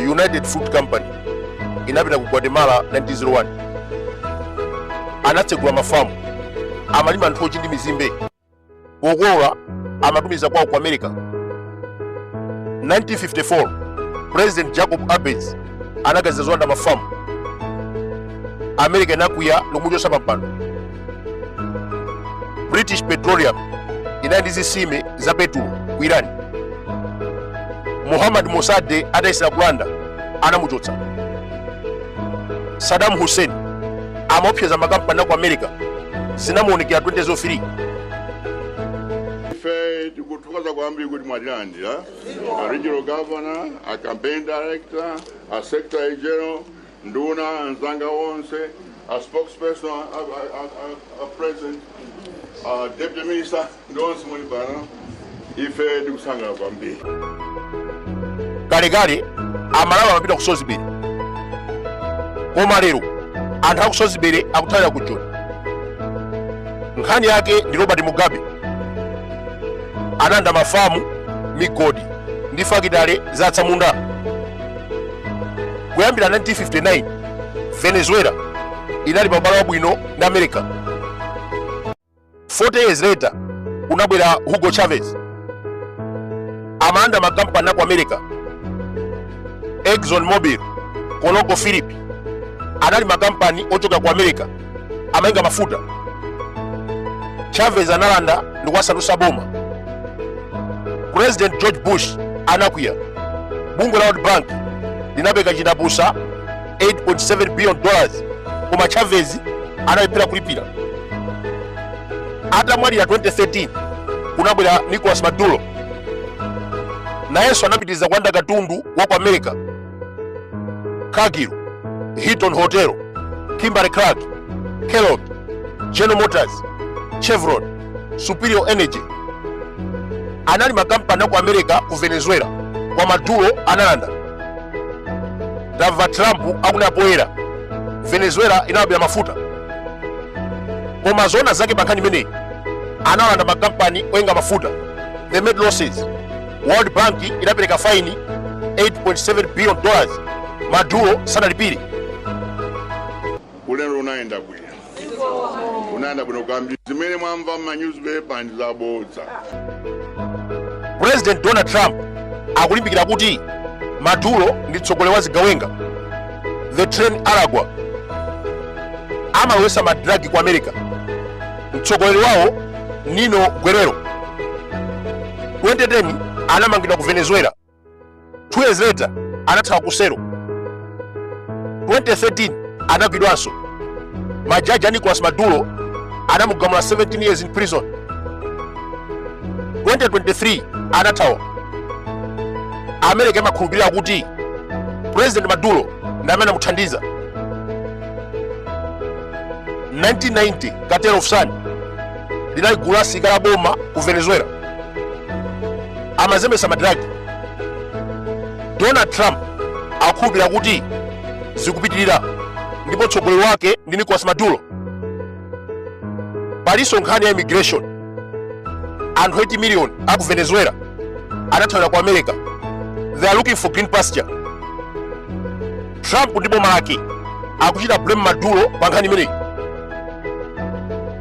United Fruit Company inapita ku Guatemala 1901. Anatsegula mafamu, amalima nthochi ndi mizimbe. Pokolola amatumiza kwawo ku America. 1954 President Jacob Arbenz anaganiza zolanda mafamu. America inakwiya ndikumuchotsa pampando. British Petroleum inali ndi zitsime za petulo ku Iran. Muhammad Mossadegh atayesera kulanda, anamuchotsa. Saddam Hussein amaopseza makampani aku America, zinamuonekera 2003. Ife tikuthokoza kwambiri kuti mwatilandira, a regional governor, a campaign director, a secretary general, nduna anzanga onse, a spokesperson, a president, a deputy minister ndi onse muli pano. Ife tikusangalala kwambiri. Kalekale Amalawi amapita ku Salisbury, koma lero anthu aku Salisbury akuthawira ku Joni. Nkhani yake ndi Robert Mugabe. Analanda mafamu, migodi ndi fakitale za atsamunda. Kuyambira 1959 Venezuela inali pa ubale wabwino ndi America. 40 years later kunabwera Hugo Chavez, amalanda makampani aku America. Exxon Mobil, Conoco Philip anali makampani ochoka ku America, amayenga mafuta. Chavez analanda ndi kuwasandutsa boma. President George Bush anakwiya. Bungwe la World Bank linapereka chindapusa $8.7 billion, koma Chavez analephera kulipira. Atamwalira 2013 kunabwera Nicolas Maduro, nayenso anapitiriza kulanda katundu wa ku America. Cargill, Hilton Hotel, Kimberly Clark, Kellogg, General Motors, Chevron, Superior Energy anali makampani aku America ku Venezuela, kwa Maduro analanda. Tamva Trump akunena poyera Venezuela inawabera mafuta, koma zoona zake pa nkhani imeneyi, analanda makampani oyenga mafuta. They made losses. World Bank inapereka faini $8.7 billion, Maduro sanalipire. Ulendo unayenda bwino, unayenda bwino kwambiri. Zimene mwamva m'ma newspaper ndi zabodza. President Donald Trump akulimbikira kuti Maduro ndi mtsogoleri wa zigawenga. The Tren Aragua amalowetsa madragi ku America. Mtsogoleri wawo Nino Guerrero 2010 anamangidwa ku Venezuela. 2 years later anathawa ku selo. 2013 anagwidwanso. Majaji a Nicolas Maduro anamugamula 17 years in prison. 2023 anathawa. America imakhulupirira kuti President Maduro ndi amene anamuthandiza. 1990 Cartel of Sun linali gulu la asilikali a boma ku Venezuela, amazembetsa madragi. Donald Trump akukhulupirira kuti zikupitirira ndipo mtsogoleri wake ndi Nicolas Maduro. Palinso nkhani ya immigration. Anthu 80 million aku Venezuela anathawira ku America. They are looking for green pasture. Trump ndi boma lake akuchita blame Maduro pa nkhani imeneyi.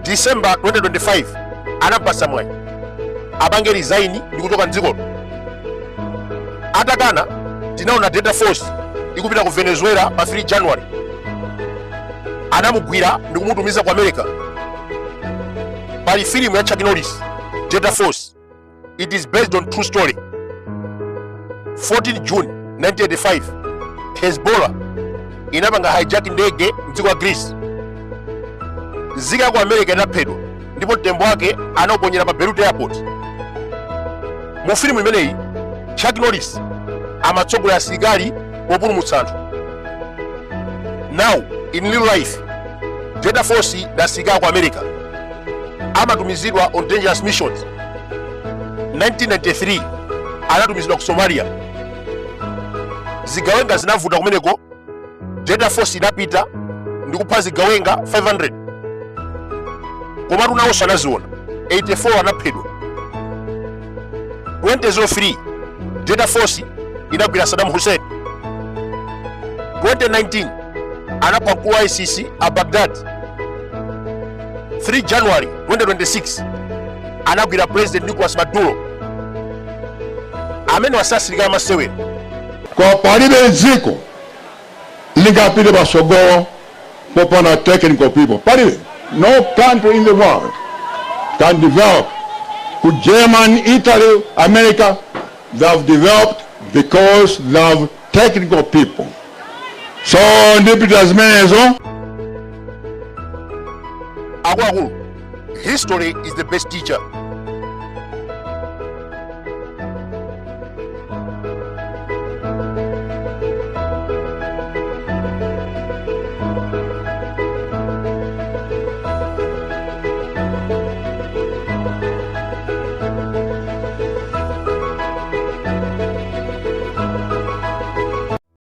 December 2025 anampasa mwayi apange resign ndi kuchoka mdzikolo. Atakana, tinaona Delta Force ikupita ku Venezuela pa 3 January. Anamugwira ndi kumutumiza ku America. Pali filimu ya Chuck Norris, Delta Force. It is based on true story. 14 June 1985 Hezbollah inapanga hijack ndege mdziko la Greece. Nzika ya ku America inaphedwa ndipo mtembo wake anauponyera pa Beirut Airport. Mu filimu imeneyi Chuck Norris amatsogolera asilikali populumutsa anthu. Now in real life Delta Force ndi asilikali ku America, amatumizidwa on dangerous missions. 1993 anatumizidwa ku Somalia. Zigawenga zinavuta kumeneko. Delta Force inapita ndi kupha zigawenga 500, komatu nawonso anaziona, 84 anaphedwa. 2003 Delta Force inagwira Saddam Hussein. 2019 anapha mkulu wa ISIS a Baghdad. 3 January 2026 anagwira President Nicolas Maduro amene si asilikali amasewera. Kwa palibe dziko lingapite pasogolo popanda technical people. Palibe. No country in the world can develop. Ku German, Italy, America, they have developed because they have technical people. So ndipita zimenezo. Akuluakulu, history is the best teacher.